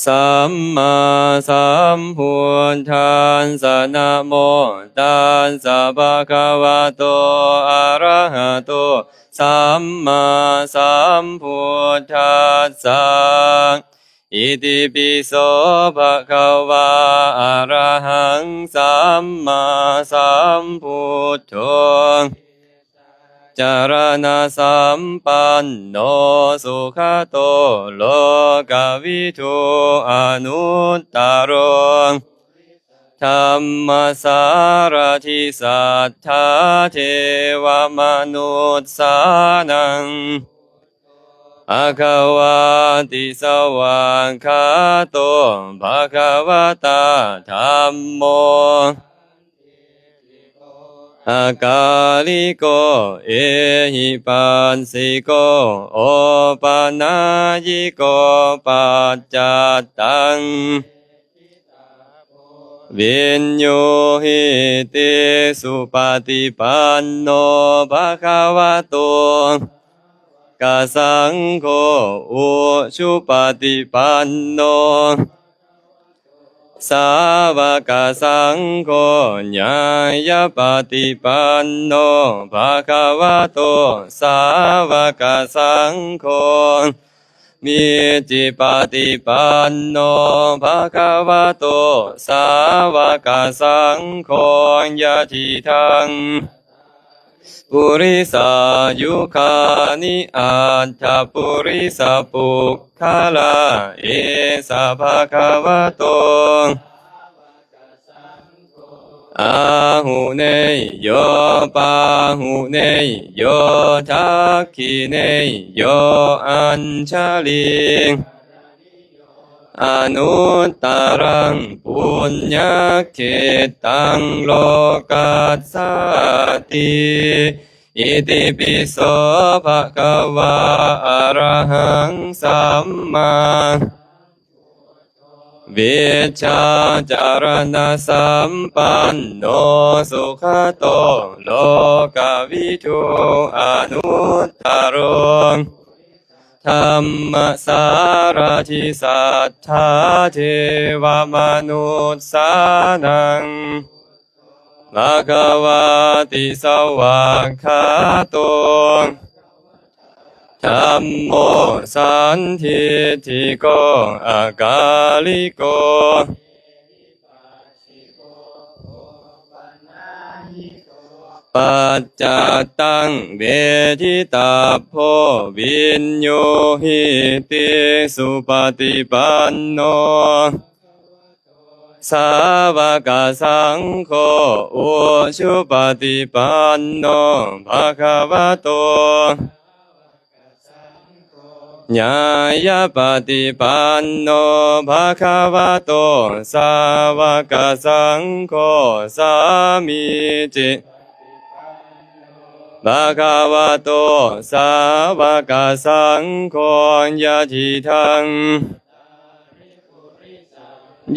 ສຳມາສຳພຸດທັດສະ ນະໂມຕັດສະ ພະຄະວະໂຕ ອະຣະຫະໂຕ ສຳມາສຳພຸດທັດສະ ອິຕິປິໂສ ພະຄະວາ ອະຣະຫັງ ສຳມາສຳພຸດໂທ ຈາລະນະສຳປັນໂນ ສຸຂະໂຕ ໂລກະວິທູ ອະນຸດຕະໂຣ ທຳມະສາລະທິ ສັດທາເທວະມະນຸດສານັງ ພະຄະວາຕິ ສະຫວາກຂາໂຕ ພະຄະວະຕາ ທຳໂມ ອາກາລິໂກ ເອຫິປັດສິໂກ ໂອປະນາຍິໂກ ປັດຈັດຕັງ ວິນຍູຫິຕິ ສຸປະຕິປັນໂນ ພະຄະວະໂຕ ກະສັງໂຄ ອຸຊຸປະຕິປັນໂນ ສາວະກະສັງໂຄ ຍາຍະປະຕິປັນໂນ ພະຄະວະໂຕ ສາວະກະສັງໂຄ ມິດຈິປະຕິປັນໂນ ພະຄະວະໂຕ ສາວະກະສັງໂຄ ຍະທິທັງ ປຸລິສາຍຸຄານິ ອັດຖະປຸລິສະປຸກຄະລາ ເອສະພະຄະວະໂຕ ອາຫຸເນຍໂຍ ປາຫຸເນຍໂຍ ທັກຂິເນຍໂຍ ອັນຊະລີ ອະນຸດຕະລັງ ປຸນຍະເຂດຕັງ ໂລກັດສາຕິ ອິຕິປິໂສ ພະຄະວາ ອະຣະຫັງ ສຳມາ ວິດຊາຈາລະນະສຳປັນໂນ ສຸຂະໂຕ ໂລກະວິທູ ອະນຸດຕະໂຣ ທຳມະສາລະທິ ສັດທາເທວະມະນຸດສານັງ ພະຄະວາຕິ ສະຫວາກຂາໂຕ ທຳໂມ ສັນທິດຖິໂກ ອາກາລິໂກ ປັດຈັດຕັງ ເວທິຕັບໂພ ວິນຍູຫິຕິ ສຸປະຕິປັນໂນ ສາວະກະສັງໂຄ ອຸຊຸປະຕິປັນໂນ ພະຄະວະໂຕ ຍາຍະປະຕິປັນໂນ ພະຄະວະໂຕ ສາວະກະສັງໂຄ ສາມີຈິ ພະຄະວະໂຕ ສາວະກະສັງໂຄ ຍະທິທັງ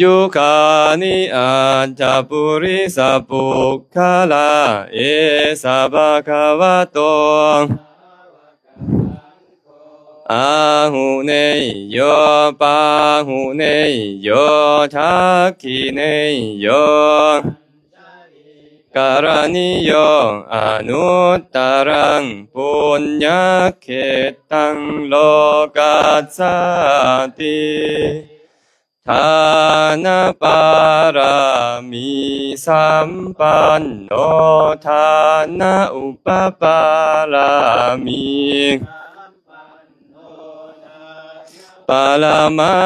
ຍຸຄານິ ອັດຖະປຸລິສະປຸກຄະລາ ເອສະພະຄະວະໂຕ ອາຫຸເນຍໂຍ ປາຫຸເນຍໂຍ ທັກຂິເນຍໂຍ ກະລະນິໂຍ ອະນຸດຕະລັງ ປຸນຍະເຂດຕັງ ໂລກັດສາຕິ ທານະປາລະມີສຳປັນໂນ ທານະອຸປະປາລະມີ ປະລະມັ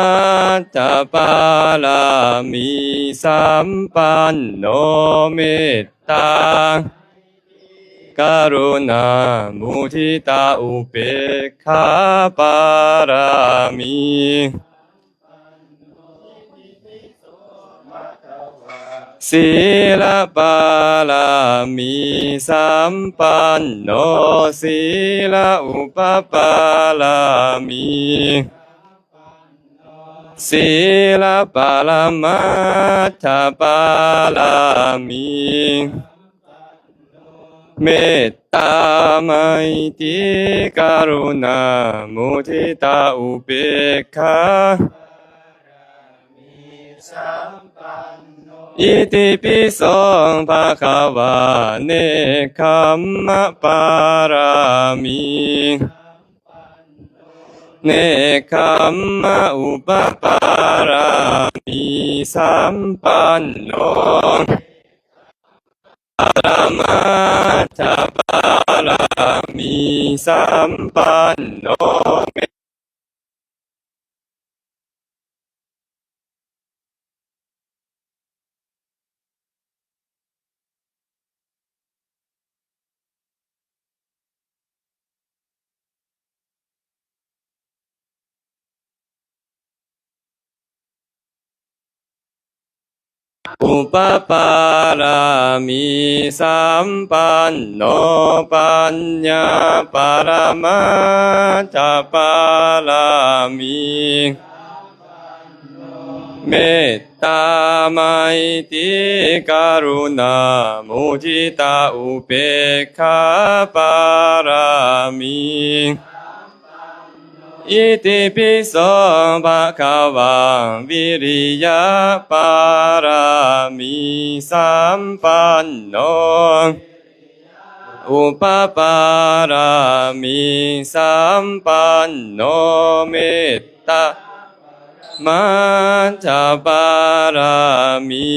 ດຖະປາລະມີສຳປັນໂນ ເມດຕາ ກະລຸນາ ມຸທິຕາ ອຸເປກຂາປາລະມີ ສີລະປາລະມີສຳປັນໂນ ສີລະອຸປະປາລະມີ ສີລະປະລະມັດຖະປາລະມີ ເມດຕາ ໄມຕີ ກະລຸນາ ມຸທິຕາ ອຸເປກຂາ ອິຕິປິໂສ ພະຄະວາ ເນກຂຳມະປາລະມີ ເນກຂຳມະອຸປະປາລະມີສຳປັນໂນ ປະລະມາດຖະປາລະມີສຳປັນໂນ ອຸປະປາລະມີສຳປັນໂນ ປັນຍາປະລະມາດຖະປາລະມີ ເມດຕາ ໄມຕີ ກະລຸນາ ມຸທິຕາ ອຸເບກຂາປາລະມີ ອິຕິປິໂສ ພະຄະວາ ວິລິຍະປາລະມີສຳປັນໂນ ອຸປະປາລະມີສຳປັນໂນ ເມດຕາ ມາດຖະປາລະມີ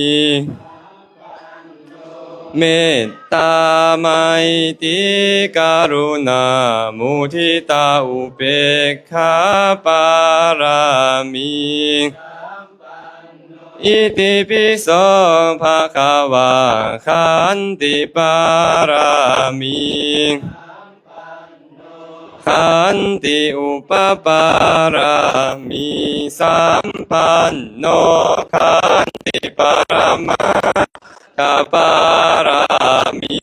ເມດຕາ ໄມຕີ ກະລຸນາ ມຸທິຕາ ອຸເບກຂາປາລະມີ ອິຕິປິໂສ ພະຄະວາ ຂັນຕິປາລະມີ ຂັນຕິອຸປະປາລະມີສຳປັນໂນ ຂັນຕິປະລະມາດຖະປາລະມີ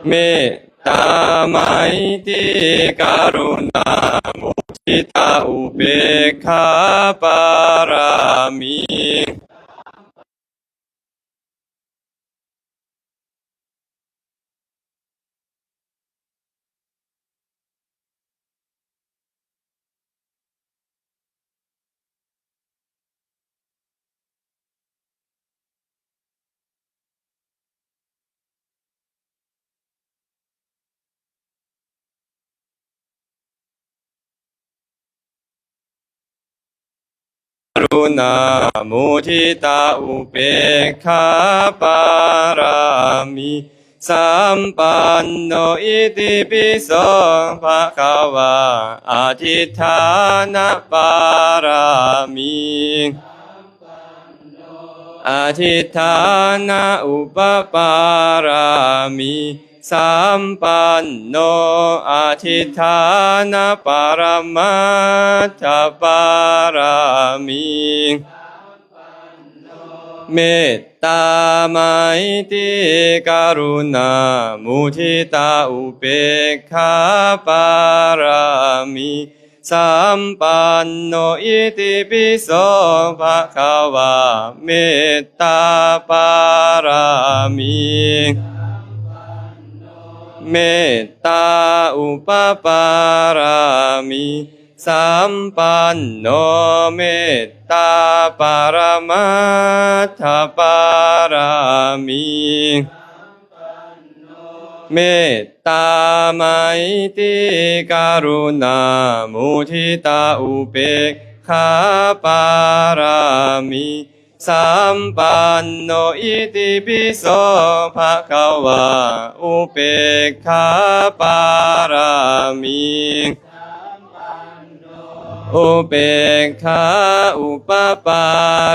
ເມດຕາ ໄມຕີ ກະລຸນາ ມຸທິຕາ ອຸເບກຂາປາລະມີ ກະລຸນາ ມຸທິຕາ ອຸເບກຂາປາລະມີ ສຳປັນໂນ ອິຕິປິໂສ ພະຄະວາ ອະທິຖານະປາລະມີ ອະທິຖານະອຸປະປາລະມີ ສຳປັນໂນ ອະທິຖານະປະລະມາດຖະປາລະມີ ເມດຕາ ໄມຕີ ກະລຸນາ ມຸທິຕາ ອຸເບກຂາປາລະມີ ສຳປັນໂນ ອິຕິປິໂສ ພະຄະວາ ເມດຕາປາລະມີ ເມດຕາອຸປະປາລະມີ ສຳປັນໂນ ເມດຕາປະລະມາດຖະປາລະມີ ເມດຕາ ໄມຕີ ກະລຸນາ ມຸທິຕາ ອຸເບກຂາປາລະມີ ສຳປັນໂນ ອິຕິປິໂສ ພະຄະວາ ອຸເບກຂາປາລະມີ ອຸເບກຂາອຸປະປາ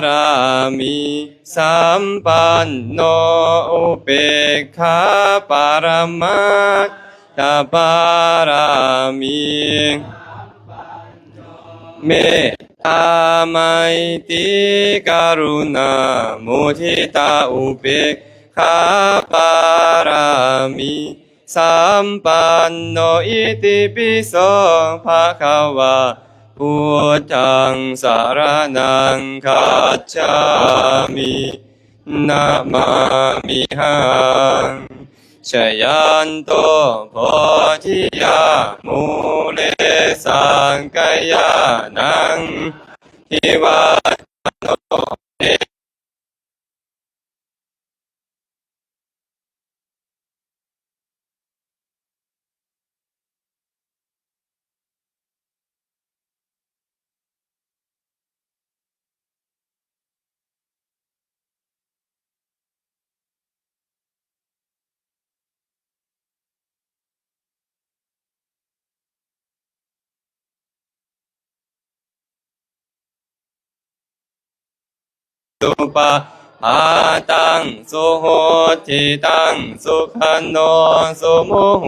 ລະມີ ສຳປັນໂນ ອຸເບກຂາປະລະມາດຖະປາລະມີ ເມດຕາ ໄມຕີ ກະລຸນາ ມຸທິຕາ ອຸເບກຂາປາລະມີ ສຳປັນໂນ ອິຕິປິໂສ ພະຄະວາ ພຸດທັງ ສະລະນັງ ຄັດສາມິ ນະມາມິຫັງ ຈະຍັນໂຕ ໂພທິຍາ ມູເລ ສັກກະຍານັງ ທິວາທະໂນ ເອ ສຸປະພາຕັງ ສຸໂຫທິຕັງ ສຸຂະໂນ ສຸມຸໂຫ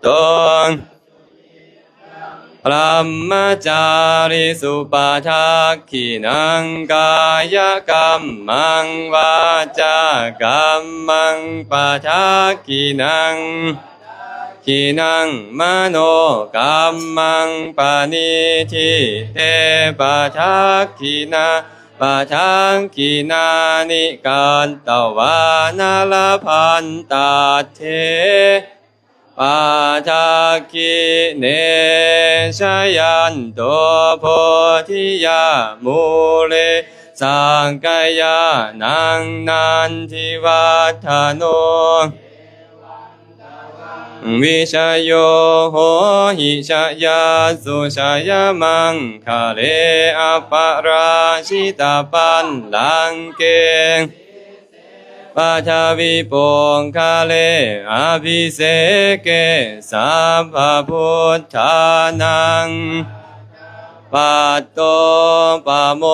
ຕຸ ບຣຳມະຈາຣິສຸ ປະທັກຂິນັງ ກາຍະກັມມັງ ວາຈາກັມມັງ ປະທັກຂິນັງ ຂິນັງ ມະໂນກັມມັງ ປະນິທິເຕ ປະທັກຂິນາ ປະທັກຂິນານິ ກັດຕະວານະ ລະພັນຕັດເຖ ປະທັກຂິເນ ຊະຍັນໂຕ ໂພທິຍາມູເລ ສັກກະຍານັງ ນັນທິວັດຖະໂນ ວິຊະໂຍ ໂຫຫິ ຊະຍາດສຸ ຊະຍະມັງຄະເລ ອັບປະລາຊິຕະບັນລັງເກ ປະທະວີປຸງຄະເລ ອະພິເສເກ ສັບພະພຸດທານັງ ປັດໂຕ ປະໂມ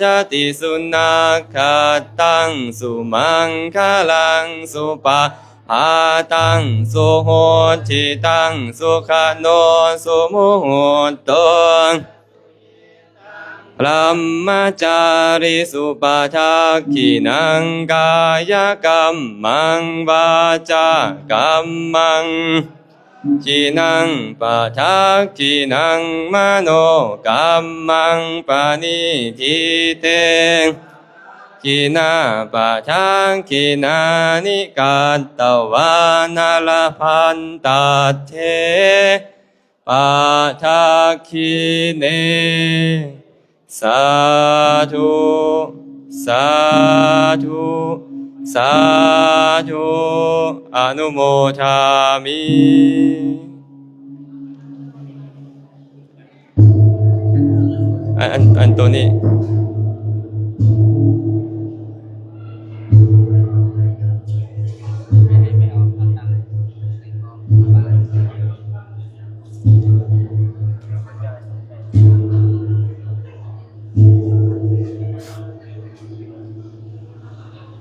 ທະຕິ ສຸນັກຂັດຕັງ ສຸມັງຄະລັງ ສຸປະພາຕັງ ສຸໂຫທິຕັງ ສຸຂະໂນ ສຸມຸໂຫຕຸ ບຣຳມະຈາຣິສຸ ປະທັກຂິນັງ ກາຍະກັມມັງ ວາຈາກັມມັງ ຂິນັງ ປະທັກຂິນັງ ມະໂນກັມມັງ ປະນິທິເຕ ຂິນາ ປະທັກຂິນານິ ກັດຕະວານະ ລະພັນຕັດເຖ ປະທັກຂິເນ ສາທຸ ສາທຸ ສາທຸ ອະນຸໂມທາມິ. ອັນ ອັນ ອັນໂຕນີ້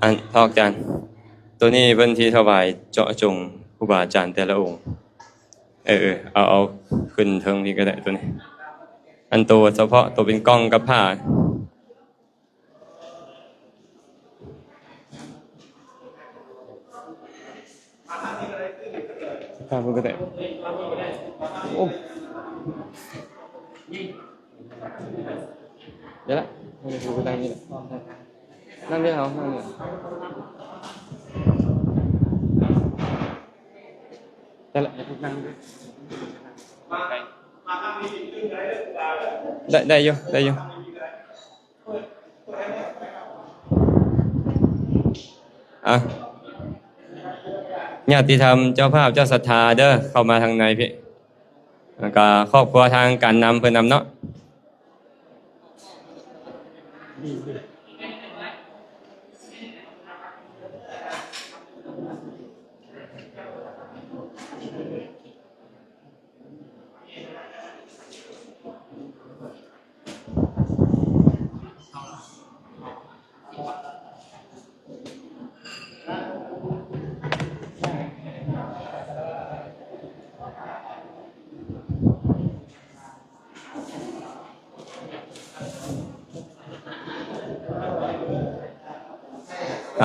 ອັນ ພະອາຈານ ໂຕນີ້ເພິ່ນຊິຖວາຍເຈາະຈົງຄູບາອາຈານແຕ່ລະອົງ. ເອີ ເອີ ເອົາ ເອົາຂຶ້ນເທິງນີ້ກໍໄດ້ໂຕນີ້. ອັນໂຕສະເພາະໂຕເປັນກ່ອງກັບຜ້າ ຂ້າງພຸ້ນກໍໄດ້. ໂອ້ ດຽວລະ ນັ່ງນີ້ລະ ນັ່ງນີ້ເຮົາ ນັ່ງນີ້ ໄດ້ລະ ນັ່ງ ໄດ້ ໄດ້ຢູ່ ໄດ້ຢູ່. ອ່ະ ຍາດຕິທຳເຈົ້າພາບເຈົ້າສັດທາເດີ ເຂົ້າມາທາງໃນພີ້ ແລ້ວກະຄອບຄົວທາງການນຳເພິ່ນນຳເນາະ.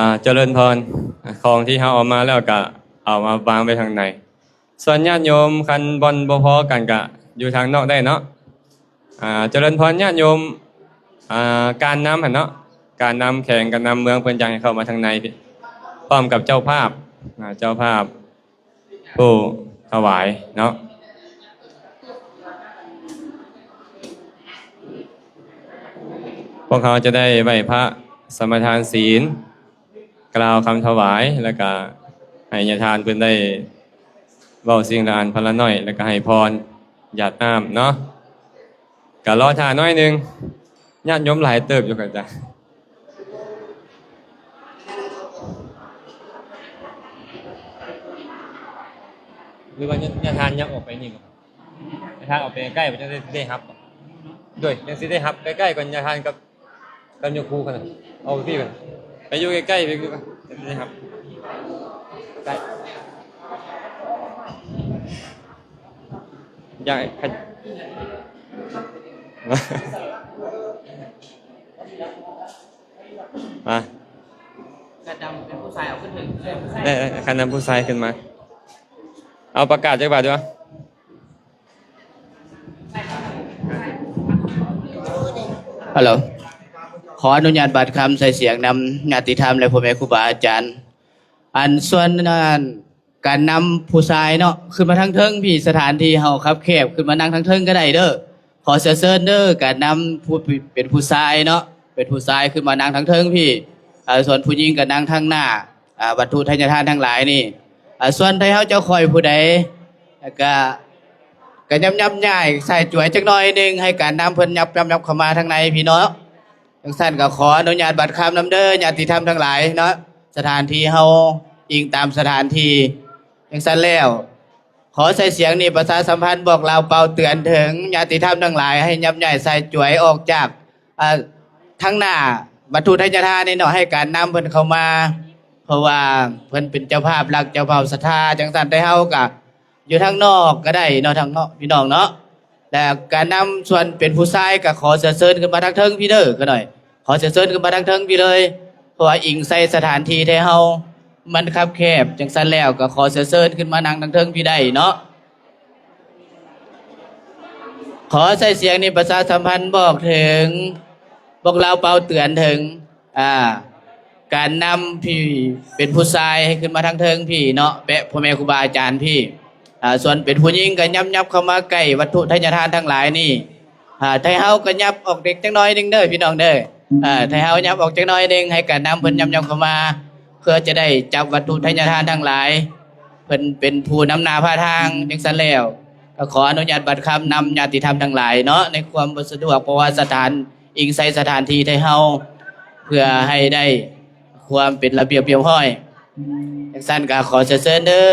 ອ່າ ຈະເລີນພອນ ຂອງທີ່ເຮົາເອົາມາແລ້ວກະເອົາມາວາງໄວ້ທາງໃນ. ສ່ວນຍາດໂຍມ ຄັນບ່ອນບໍ່ພໍກັນກະຢູ່ທາງນອກໄດ້ເນາະ. ອ່າ ຈະເລີນພອນຍາດໂຍມ ອ່າ ການນຳຫັ້ນເນາະ ການນຳແຂວງ ການນຳເມືອງ ເພິ່ນຢາກໃຫ້ເຂົ້າມາທາງໃນພີ້ ພ້ອມກັບເຈົ້າພາບ ອ່າ ເຈົ້າພາບຜູ້ຖວາຍເນາະ. ພວກເຮົາຈະໄດ້ໄຫວ້ພະ ສະມາທານສິນ ກ່າວຄຳຖວາຍ ແລ້ວກະໃຫ້ຍາທ່ານເພິ່ນໄດ້ເວົ້າສິ່ງລະອັນພະລະໜ້ອຍ ແລ້ວກະໃຫ້ພອນຢາດນ້ຳເນາະ. ກະລໍຖ້າໜ້ອຍໜຶ່ງ ຍາດໂຍມຫຼາຍເຕີບຢູ່ ອາຈານ. ຫຼືວ່າຍາທ່ານຍັບອອກໄປນີ້ ຍາທ່ານອອກໄປໃກ້ໆ ມັນຈັ່ງຊິໄດ້ຮັບ ໂດຍ ຈັ່ງຊິໄດ້ຮັບໃກ້ໆ ກ່ອນຍາທ່ານກັບ ກັບຍາຄູກັນ ເອົາພີ່ກັນ ໄປຢູ່ໃກ້ໆ ໄປຢູ່ກັນ ຈັ່ງຊິໄດ້ຮັບ ໃກ້ ຢາກໃຫ້ ມາ ຄັນນຳເປັນຜູ້ຊາຍເອົາຂຶ້ນເຖິງ ເອີ ຄັນນຳຜູ້ຊາຍຂຶ້ນມາ ເອົາປະກາດຈັກບາດດີວະ. ຮັລໂຫຼ ຂໍອະນຸຍາດບັດຄຳໃສ່ສຽງນຳຍາດຕິທຳ ແລະ ພໍ່ແມ່ຄູບາອາຈານ. ອັນ ສ່ວນ ອັນ ການນຳຜູ້ຊາຍເນາະ ຂຶ້ນມາທາງເທິງພີ້ ສະຖານທີ່ເຮົາຄັບແຄບ ຂຶ້ນມານັ່ງທາງເທິງກໍໄດ້ເດີ. ຂໍເຊື້ອເຊີນເດີ ການນຳຜູ້ເປັນຜູ້ຊາຍເນາະ ເປັນຜູ້ຊາຍຂຶ້ນມານັ່ງທາງເທິງພີ້ ເອີ ສ່ວນຜູ້ຍິງກໍນັ່ງທາງໜ້າ ອາ ວັດຖຸໄທຍະທານທັງຫຼາຍນີ້. ອາ ສ່ວນໄທເຮົາເຈົ້າຂ້ອຍຜູ້ໃດ ກໍ ກໍຫຍັບໆຍ້າຍສາຍຈວຍຈັກໜ້ອຍໜຶ່ງ ໃຫ້ການນຳເພິ່ນຫຍັບໆເຂົ້າມາທາງໃນພີ້ເນາະ. ຈັ່ງຊັ້ນກໍຂໍອະນຸຍາດບັດຄຳນຳເດີ ຍາດຕິທຳທັງຫຼາຍເນາະ ສະຖານທີ່ເຮົາອີງຕາມສະຖານທີ່. ຈັ່ງຊັ້ນແລ້ວ ຂໍໃຊ້ສຽງນີ້ປະຊາສຳພັນບອກລາວເປົ່າເຕືອນເຖິງຍາດຕິທຳທັງຫຼາຍ ໃຫ້ຫຍັບຍ້າຍສາຍຈວຍອອກຈາກ ອາ ທາງໜ້າວັດຖຸໄທຍະທານນີ້ເນາະ ໃຫ້ການນຳເພິ່ນເຂົ້າມາ ເພາະວ່າເພິ່ນເປັນເຈົ້າພາບຫຼັກ ເຈົ້າພາບສັດທາ. ຈັ່ງຊັ້ນໄທເຮົາກໍຢູ່ທາງນອກກໍໄດ້ເນາະ ທາງນອກ ພີ່ນ້ອງເນາະ. ແລະການນຳສ່ວນເປັນຜູ້ຊາຍກໍຂໍເຊື້ອເຊີນຂຶ້ນມາທາງເທິງພີ້ເດີຂະໜ້ອຍ ຂໍເຊື້ອເຊີນຂຶ້ນມາທາງເທິງພີ້ເລີຍ ເພາະວ່າອີງໃສ່ສະຖານທີ່ໄທເຮົາມັນຄັບແຄບ. ຈັ່ງຊັ້ນແລ້ວກໍຂໍເຊື້ອເຊີນຂຶ້ນມານັ່ງທາງເທິງພີ້ໄດ້ເນາະ. ຂໍໃຊ້ສຽງນີ້ປະຊາສຳພັນບອກເຖິງ ບອກລາວເປົ່າເຕືອນເຖິງ ອາ ການນຳທີ່ເປັນຜູ້ຊາຍໃຫ້ຂຶ້ນມາທາງເທິງພີ້ເນາະ ແປະພໍ່ແມ່ຄູບາອາຈານພີ້. ອາ ສ່ວນເປັນຜູ້ຍິງກໍຫຍັບໆເຂົ້າມາໃກ້ວັດຖຸໄທຍະທານທັງຫຼາຍນີ້. ອາ ໄທເຮົາກໍຫຍັບອອກເດັກຈັກໜ້ອຍໜຶ່ງເດີພີ່ນ້ອງເດີ. ອາ ໄທເຮົາຫຍັບອອກຈັກໜ້ອຍໜຶ່ງ ໃຫ້ການນຳເພິ່ນຫຍັບໆເຂົ້າມາ ເພື່ອຈະໄດ້ຈັບວັດຖຸໄທຍະທານທັງຫຼາຍ ເພິ່ນເປັນຜູ້ນຳໜ້າພາທາງ. ຈັ່ງຊັ້ນແລ້ວກໍຂໍອະນຸຍາດບັດຄຳນຳຍາດຕິທຳທັງຫຼາຍເນາະ ໃນຄວາມບໍ່ສະດວກ ເພາະວ່າສະຖານ ອີງໃສ່ສະຖານທີ່ໄທເຮົາ ເພື່ອໃຫ້ໄດ້ຄວາມເປັນລະບຽບຮຽບຮ້ອຍ. ຈັ່ງຊັ້ນກໍຂໍເຊີນເດີ.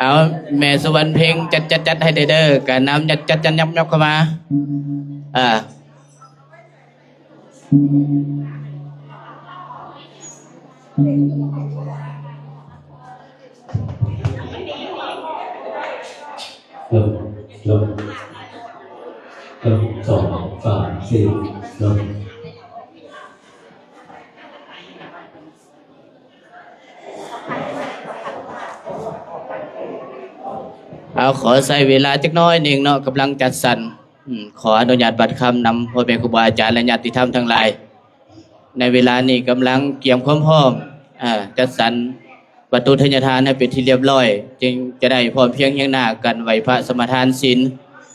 ເອົາ ແມ່ສຸວັນເພັງ ຈັດ ຈັດ ຈັດໃຫ້ແດ່ເດີ ການນຳ ຈັດ ຈັດ ຈັດ ຫຍັບ ຫຍັບເຂົ້າມາ. ເອີ ເລີ່ມ ເລີ່ມ ເລີ່ມ ສອງ ສາມ ສີ່ ເລີ່ມ. ເອົາ ຂໍໃຊ້ເວລາຈັກໜ້ອຍໜຶ່ງເນາະ ກຳລັງຈັດສັນ. ອືມ ຂໍອະນຸຍາດບັດຄຳນຳພໍ່ແມ່ຄູບາອາຈານ ແລະ ຍາດຕິທຳທັງຫຼາຍ. ໃນເວລານີ້ກຳລັງກຽມຄວາມພ້ອມ ອາ ຈັດສັນວັດຖຸໄທຍະທານໃຫ້ເປັນທີ່ລຽບຮ້ອຍ ຈຶ່ງຈະໄດ້ພ້ອມພຽງຮຽງໜ້າກັນໄຫວ້ພະສະມາທານສິນ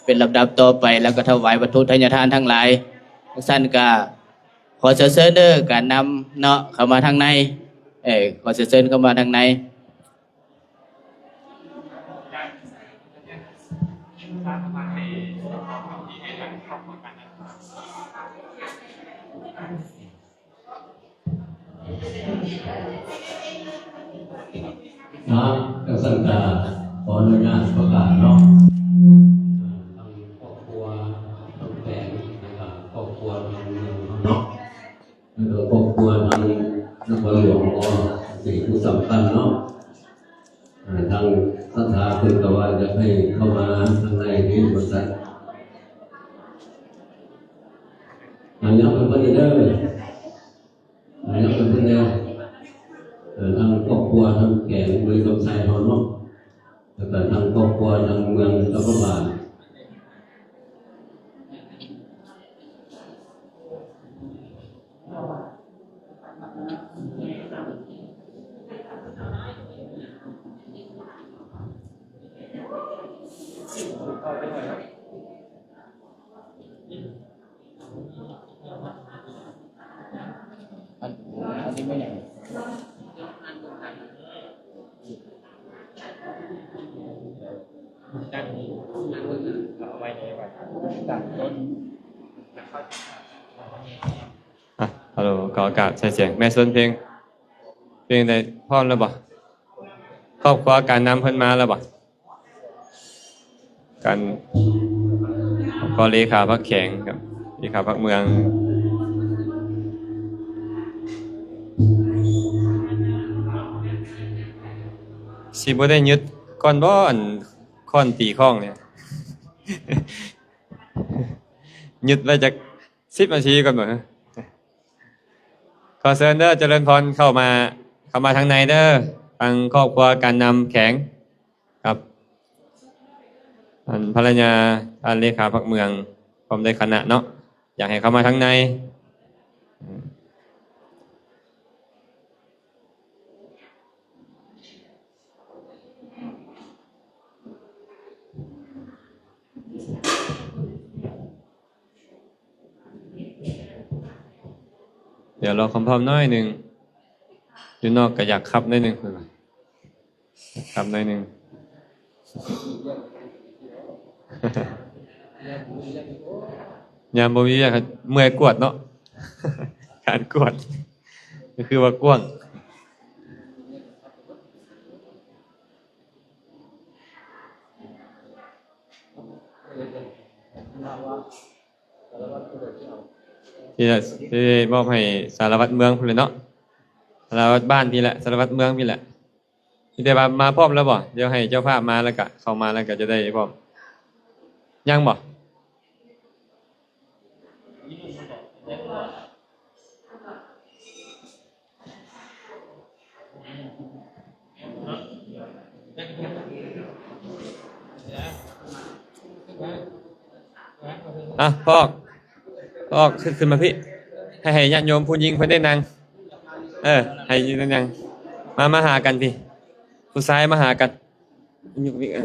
ເປັນລຳດັບຕໍ່ໄປ ແລ້ວກໍຖວາຍວັດຖຸໄທຍະທານທັງຫຼາຍ. ຈັ່ງຊັ້ນກໍ ຂໍເຊີນເດີ ການນຳເນາະ ເຂົ້າມາທາງໃນ. ເອີ ຂໍເຊີນເຂົ້າມາທາງໃນ. ເນາະ ຈັ່ງຊັ້ນກະຂໍອະນຸຍາດປະກາດເນາະ ທາງຄອບຄົວ ທາງແຂວງ ແລ້ວກະຄອບຄົວທາງເມືອງເຮົາເນາະ ແລ້ວກະຄອບຄົວທາງນະຄອນຫຼວງກໍເປັນຜູ້ສຳຄັນເນາະ. ອ່າ ທາງສັດທາເພິ່ນກໍວ່າຢາກໃຫ້ເຂົ້າມາທາງໃນນີ້ວ່າຊັ້ນ ອ່າ ຍັງເພິ່ນເດີ ອ່າ ຍັງເພິ່ນແດ່ ເອີ ທາງຄອບຄົວທາງແຂວງບໍລິຄຳໄຊເຮົາເນາະ ແລ້ວກໍທາງຄອບຄົວທາງເມືອງຈຳປາບາດ. ອັນ ອັນນີ້ແມ່ນຫຍັງ? ຕັ້ງຕົ້ນ ອ່ະ ຮັລໂຫຼ ຂໍໂອກາດໃຊ້ສຽງ ແມ່ຊົນເພັງ ເປັນໃດ ພ້ອມແລ້ວບໍ່? ຄອບຄົວການນຳເພິ່ນມາແລ້ວບໍ່? ການ ກໍເລຂາພັກແຂວງກັບເລຂາພັກເມືອງ ຊິບໍ່ໄດ້ຍຶດກ່ອນບໍ່ ອັນຄ້ອນຕີຄ້ອງນີ້? ຍຶດໄວ້ຈັກສິບນາທີກ່ອນບໍ່? ຂໍເຊີນເດີ ຈະເລີນພອນ ເຂົ້າມາ ເຂົ້າມາທາງໃນເດີ ທາງຄອບຄົວການນຳແຂວງ ກັບ ອັນ ພັນລະຍາທ່ານເລຂາພັກເມືອງ ພ້ອມດ້ວຍຄະນະເນາະ ຢາກໃຫ້ເຂົ້າມາທາງໃນ. ດຽວລໍຄວາມພ້ອມໜ້ອຍໜຶ່ງ ຢູ່ນອກກໍຢາກຂັບໜ້ອຍໜຶ່ງ ເພິ່ນວ່າ ຂັບໜ້ອຍໜຶ່ງ ຍາມບໍ່ມີວຽກ ເມື່ອຍກວດເນາະ ການກວດ ກໍຄືວ່າກວ້າງ. ທີ່ຈະ ທີ່ມອບໃຫ້ສາລະວັດເມືອງພຸ້ນແຫຼະເນາະ ສາລະວັດບ້ານພີ້ແຫຼະ ສາລະວັດເມືອງພີ້ແຫຼະ. ມີແຕ່ວ່າມາພ້ອມແລ້ວບໍ່? ດຽວໃຫ້ເຈົ້າພາບມາ ແລ້ວກະເຂົ້າມາ ແລ້ວກະຈະໄດ້ພ້ອມ ຍັງບໍ່? ອ່ະ ພວກ ພວກ ຂຶ້ນ ຂຶ້ນມາພີ້ ໃຫ້ ໃຫ້ຍາດໂຍມຜູ້ຍິງເພິ່ນໄດ້ນັ່ງ ເອີ ໃຫ້ຢູ່ນັ້ນຍັງ ມາ ມາຫາກັນພີ້ ຜູ້ຊາຍມາຫາກັນ ຍຸກນິກ ເອີ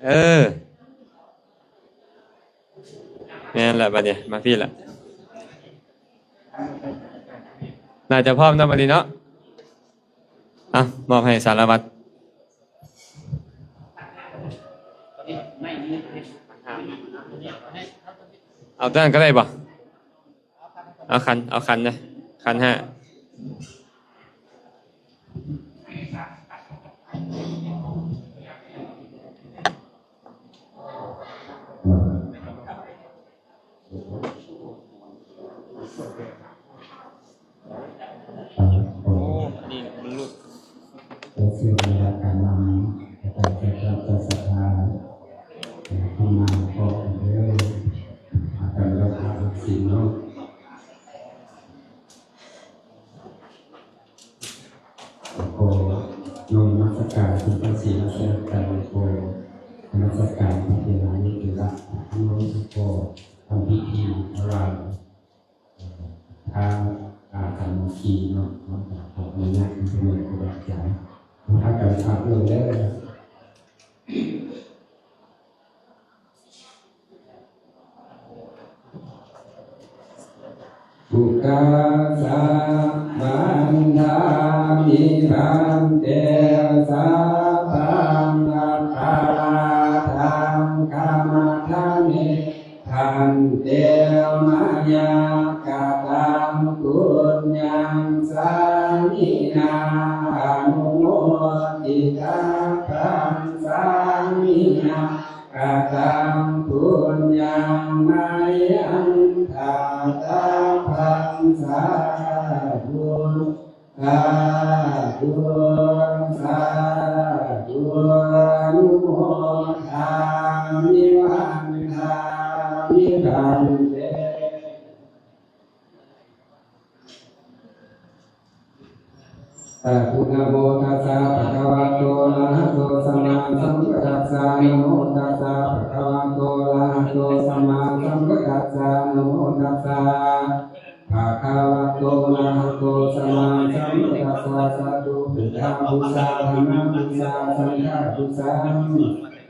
ເອີ. ແມ່ນລະ ບັດນີ້ມາພີ້ລະ ໜ້າຈະພ້ອມເນາະ ບັດນີ້ເນາະ. ອ່ະ ມອບໃຫ້ສາລະວັດ ເອົາຕົວນັ້ນກໍໄດ້ບໍ່? ເອົາຂັນ ເອົາຂັນນະ ຂັນຫ້າ. ໂອ້ ອັນນີ້ມັນຫຼຸດ ເພື່ອເຊື່ອໃນຫຼັກການນຳ ແລະ ການຈັດຕັ້ງຂອງສັດທາ ແລະ ຜູ້ນຳຂອງເດີ ພາກັນຮັກສາຮັກສິນເນາະ. ຂໍນ້ອມນະມັດສະການ ຄຸນພະສີລັດຕະນະໄຕ ຂໍນະມັດສະການພະເຖລານຸເຖລະ ນ້ອມຂໍທຳພິທີຖວາຍ ເອີ ທານອາຫານກິນເນາະ ເນາະ ຂໍອະນຸຍາດເປັນຜູ້ນຳຄູບາອາຈານ ພາກັນພາດລົງເດີ. ພຸດທັດສະ ບັນດາມິ ພັນເຕ ສັບພັງ ອັກຂະຣະທັງຄະມະທະເມ ພັນເຕ ມາຍາກະຕັງ ປຸນຍັງ ສາມິນາ ອະນຸໂມທິຕາພັງ ສາມິນາ ກະຕັງ ປຸນຍັງ ມາຍັງ ທາຕະພັງ ສາທຸ ສາທຸ ສາທຸ ອະນຸໂມທາມິ ວັນທາມິ ພັນເຕ. ສາທຸ ນະໂມຕັດສະ ພະຄະວະໂຕ ອະລະຫະໂຕ ສຳມາສຳພຸດທັດສະ ນະໂມຕັດສະ ພະຄະວະໂຕ ອະລະຫະໂຕ ສຳມາສຳພຸດທັດສະ ນະໂມຕັດສະ ພະຄະວະໂຕ ອະລະຫະໂຕ ສຳມາສຳພຸດທັດສະ ສາທຸ ພຸດທະບູຊາ ທຳມະບູຊາ ສັງຄະບູຊາ.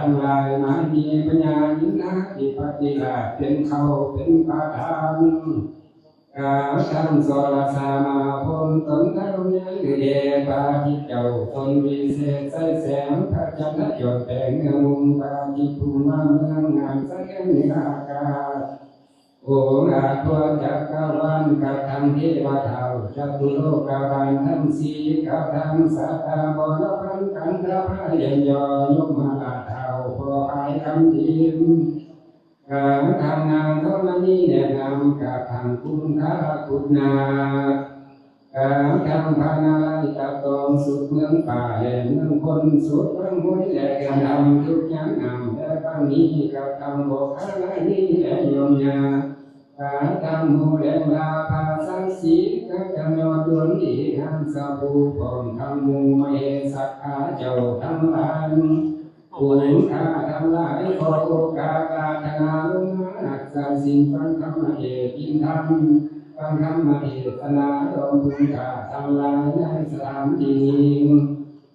ທັງຫຼາຍມາມີພະຍາອິນນາທິປະຕິລາດເປັນເຄົ້າເປັນປະທານ. ກະທັງສອລະສາມາພົມຕົນທັງຍາຍແດ່ພະອາທິດເຈົ້າຊົນວິເສດໃສແສງພະຈັນນະຈອນແປງເມືອງມຸງພະອາທິດພຸ້ງມາເມືອງງາມສະເໜືອອາກາດ. ໂອງອາດທົ່ວຈັກກະວານ ກະທັງເທວະທ້າວຈະຕຸໂລກະບານທັງສີ່ ກະທັງສັດຕາບໍລະພັນກັນທະພາຍັນຍໍຍົມມະລາດທ້າວພໍ່ພາຍຄຳດີ ກະທັງນາງທໍລະນີແນະນຳ ກະທັງຄຸນທາຄຸນນາ ກະທັງພະນາລາຍຕະຕອງສຸດເມືອງຟ້າ ແລະເມືອງຄົນສຸດເມືອງຫ້ວຍ ແລະແກ່ນດຳທຸກຍາງນ້ຳ ແລະບາງນີ້ກະທັງບົກຄາລານີ ແລະໂຍມຍາ ກະທັງໝູ່ແລງລາພາສາສີ ກະທັງຍອດດວງດີງາມສະພູ ພ້ອມທັງໝູ່ມະເຫສັດຖາເຈົ້າທັງຫຼາຍ ຜູ້ເຫັນຂ້າທັງຫຼາຍ ຂໍໂອກາດອາລາທະນາລົງມາຮັກສາສິນ ຟັງທຳມະເທດ ກິນທຳ ຟັງທຳມະເທດສະນາ ລອງບຸນຂ້າທັງຫຼາຍ ໃນສະຖານທີ່ນີ້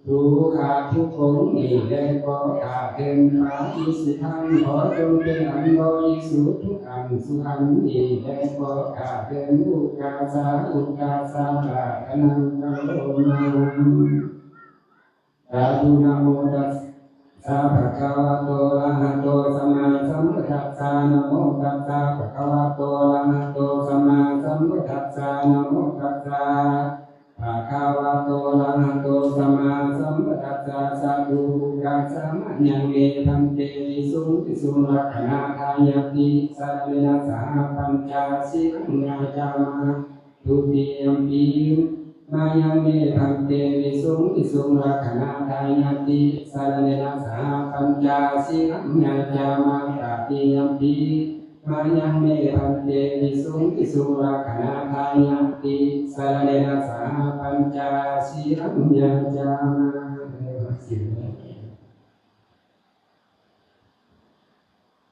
ທຸກຂ້າທຸກອົງນີ້ ແລະຂໍຂ້າເທີນພະວິສຸດທັງ ຂໍຈົ່ງເປັນອັນບໍລິສຸດທຸກອັນສຸອັນນີ້ ແລະຂໍຂ້າເທີນອຸກາສາ ອຸກາສາລາທະນັງກະໂລມາ. ສາທຸ ນະໂມຕັດສະ ພະຄະວະໂຕ ອະລະຫະໂຕ ສຳມາສຳພຸດທັດສະ ນະໂມຕັດສະ ພະຄະວະໂຕ ອະລະຫະໂຕ ສຳມາສຳພຸດທັດສະ ນະໂມຕັດສະ ພະຄະວະໂຕ ອະລະຫະໂຕ ສຳມາສຳພຸດທັດສະ ສາທຸ ໂອກາສະ ມະຍັງເມ ພັນເຕ ວິສຸງ ວິສຸງ ລັກຂະນາທາຍາຕິ ສະລະເນນະ ສະຫະ ປັນຈະ ສີລັງ ຍາຈາມະ Dutiyampi mayaṃ me bhante visuṃ visuṃ rakkhaṇatthāya tisaraṇena saha pañca sīlaṃ yācāma. Tatiyampi mayaṃ me bhante visuṃ visuṃ rakkhaṇatthāya tisaraṇena saha pañca sīlaṃ yācāma.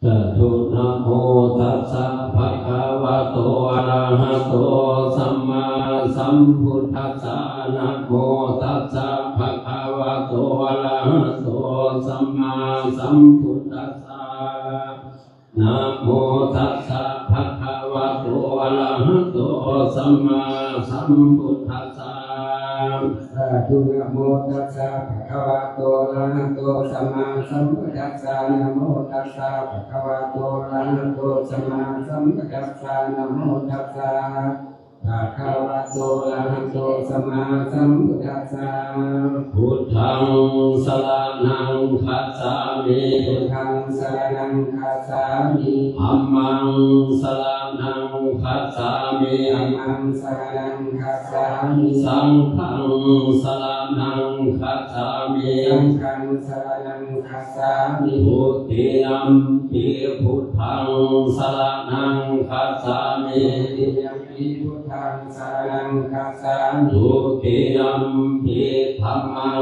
Sādhu. Namo tassa bhagavato arahato sammāsambuddhassa. Namo tassa bhagavato arahato sammāsambuddhassa. Namo tassa bhagavato arahato sammāsambuddhassa. Sādhu. Namo tassa bhagavato arahato sammāsambuddhassa. Namo tassa bhagavato arahato sammāsambuddhassa. Namo tassa ພະຄະວະໂຕ ອະລະຫະໂຕ ສຳມາສຳພຸດທັດສະ ພຸດທັງສະລະນັງຄັດສາມິ ພຸດທັງສະລະນັງຄັດສາມິ ທຳມັງສະລະນັງຄັດສາມິ ທຳມັງສະລະນັງຄັດສາມິ ສັງຄັງສະລະນັງຄັດສາມິ ສັງຄັງສະລະນັງຄັດສາມິ ທຸຕິຍຳປິພຸດທັງສະລະນັງຄັດສາມິ ທຸຕິຍຳປິພຸດທັງສະລະນັງຄັດສາມິ ທຸຕິຍຳປິທຳມັງ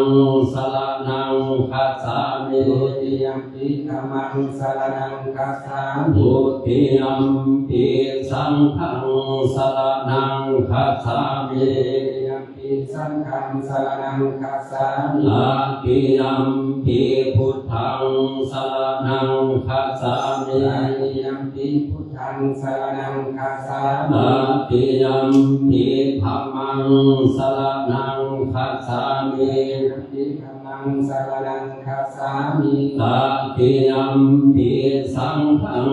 ສະລະນັງຄັດສາມິ ທຸຕິຍຳປິທຳມັງສະລະນັງຄັດສາມິ ທຸຕິຍຳປິສັງຄັງສະລະນັງຄັດສາມິ ທຸຕິຍຳ ປິສັງຄັງສະລະນັງຄັດສາມິ ຕະຕິຍຳປິພຸດທັງສະລະນັງຄັດສາມິ ຕະຕິຍຳປິພຸດທັງສະລະນັງຄັດສາມິ ຕະຕິຍຳປິທຳມັງສະລະນັງຄັດສາມິ ຕະຕິຍຳປິທຳມັງສະລະນັງຄັດສາມິ ຕະຕິຍຳປິສັງຄັງ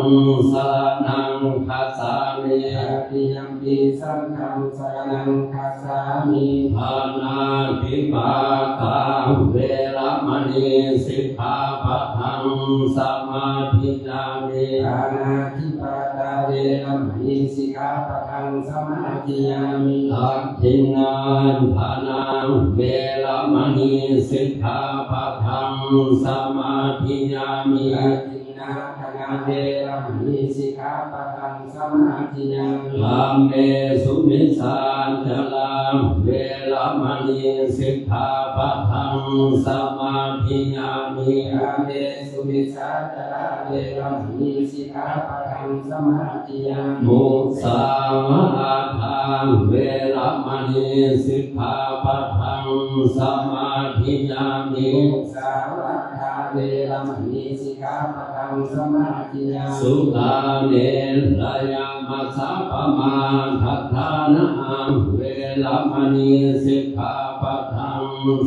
ສະລະນັງຄັດສາມິ ຕະຕິຍຳ ປິສັງຄັງສະລະນັງຄັດສາມິ ປານາຕິປາຕາ ເວລະມະນີ ສິກຂາປະທັງ ສະມາທິຍາມິ ປານາຕິປາຕາ ເວລະມະນີ ສິກຂາປະທັງ ສະມາທິຍາມິ ຕະຖິນນາທານາ ເວລະມະນີ ສິກຂາປະທັງ ສະມາທິຍາມິ ຕະຖິນນາທານາ ເວລະມະນີ ສິກຂາປະທັງ ສະມາທິຍາມິ ກາເມສຸມິດສາຈາລາ ເວລະມະນີ ສິກຂາປະທັງ ສະມາທິຍາມິ ກາເມສຸມິດສາຈາລາ ເວລະມະນີ ສິກຂາປະທັງ ສະມາທິຍາມິ ມຸສາວາທາ ເວລະມະນີ ສິກຂາປະທັງ ສະມາທິຍາມິ ມຸສາວາທາ ເວລະມະນີ ສິກຂາປະທັງ ສະມາທິຍາມິ ສຸລາເມລະຍະ ມັດສະປະມາທະຖານາ ເວລະມະນີ ສິກຂາປະທັງ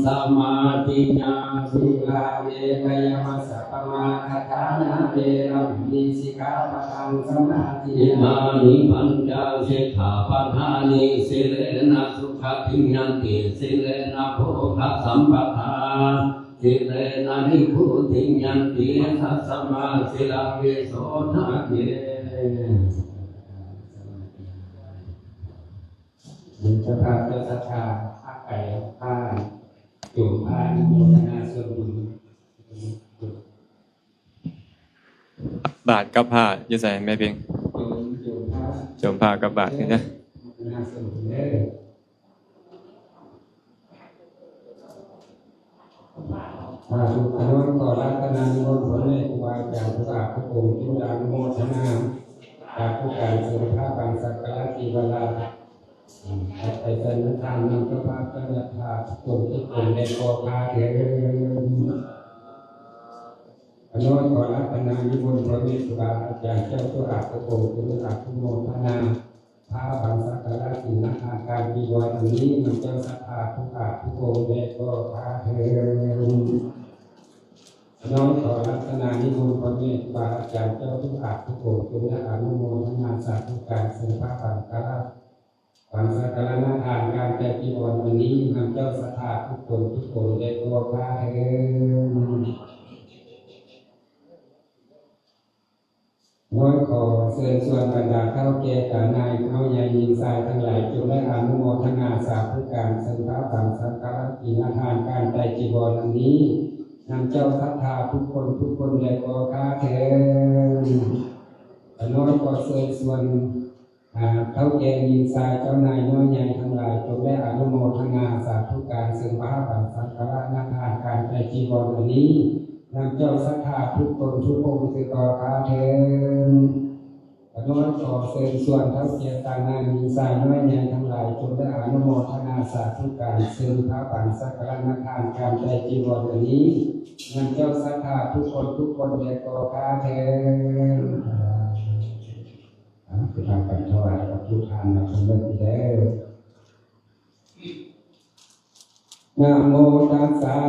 ສະມາທິຍາ ສຸລາເມລະຍະ ມັດສະປະມາທະຖານາ ເວລະມະນີ ສິກຂາປະທັງ ສະມາທິຍາ ອິມານິ ປັນຈະ ສິກຂາປະທານິ ສິເລນະ ສຸຂະທິງ ຍັນຕິ ສິເລນະ ໂພຄະສຳປະທາ ສິເລນະ ນິບພຸດທິງ ຍັນຕິ ຕັດສະມາ ສິລັງ ວິໂສທະເກ ເປັນເຈົ້າພາບເຈົ້າສັດທາ ພາໄປ ພາໂຍມ ພາອະນຸໂມທະນາສ່ວນບຸນ ບາດກັບພະຢູ່ໃສແມ່ເພັງ? ໂຍມ ໂຍມພາ ໂຍມພາກັບບາດນີ້ນະ ອະນຸໂມທະນາສ່ວນບຸນເດີ. ສາທຸ ອະນຸໂມທະນາ ນິມົນພໍ່ແມ່ຄູບາອາຈານ ທຸກພະອົງ ທຸກອົງ ຈົງອະນຸໂມທະນາ ສາທຸການເຊີນພະບັງສັກກາລະຕິວາລາ ປັດໄຈສັງຄະທານ ນຳເຈົ້າພາບເຈົ້າສັດທາ ທຸກຄົນ ທຸກຄົນ ແລະ ກໍຂ້າເທີນ. ອະນຸໂມທະນາ ນິມົນພໍ່ແມ່ຄູບາອາຈານ ເຈົ້າທຸກພະອົງ ຈົງອະນຸໂມທະນາ ພະບັງສັກກາລະສິນນະທານ ການຈີວອນອັນນີ້ ນຳເຈົ້າສັດທາທຸກພະອົງ ແລະ ກໍຂ້າເທີນ. ອະນຸໂມທະນາ ນິມົນພໍ່ແມ່ຄູບາອາຈານ ເຈົ້າທຸກພະອົງ ຈົງອະນຸໂມທະນາ ສາທຸການເຊີນພະບັງກາລະ ບັງສັກກາລະນະທານ ການໄຕຈີວອນອັນນີ້ ນຳເຈົ້າສັດທາທຸກຄົນ ທຸກຄົນ ແລະ ກໍຂ້າເທີນ. ນ້ອຍຂໍເຊີນຊວນບັນດາເຖົ້າແກ່ຕານາຍ ເຖົ້າໃຫຍ່ຍິງຊາຍທັງຫຼາຍ ຈົ່ງໄດ້ອະນຸໂມທະນາສາທຸການເຊີນພະບັງສັກກາລະສິນນະທານ ການໄຕຈີວອນອັນນີ້ ນຳເຈົ້າສັດທາທຸກຄົນ ທຸກຄົນ ແລະ ກໍຂ້າເທີນ. ຂ້ານ້ອຍຂໍເຊີນຊວນ ອາ ເຖົ້າແກ່ຍິງຊາຍ ເຈົ້ານາຍນ້ອຍໃຫຍ່ທັງຫຼາຍ ຈົ່ງໄດ້ອະນຸໂມທະນາສາທຸການເຊີນພະບັງສັກກາລະນະທານ ການໄຕຈີວອນອັນນີ້ ນຳເຈົ້າສັດທາທຸກຄົນ ທຸກອົງ ຄືກໍຂ້າເທີນ. ຂ້ານ້ອຍຂໍເຊີນຊວນເຖົ້າແກ່ຕານາຍຍິງຊາຍ ນ້ອຍໃຫຍ່ທັງຫຼາຍ ຈົ່ງໄດ້ອະນຸໂມທະນາສາທຸການເຊີນພະບັງສັກກາລະນະທານ ການໄຕຈີວອນອັນນີ້ ນຳເຈົ້າສັດທາທຸກຄົນ ທຸກຄົນ ແລະ ກໍຂ້າເທີນ. ອາ ຄືພາກັນຖວາຍວັດຖຸທານນະຄົນເດີ. ນະໂມຕັດສະ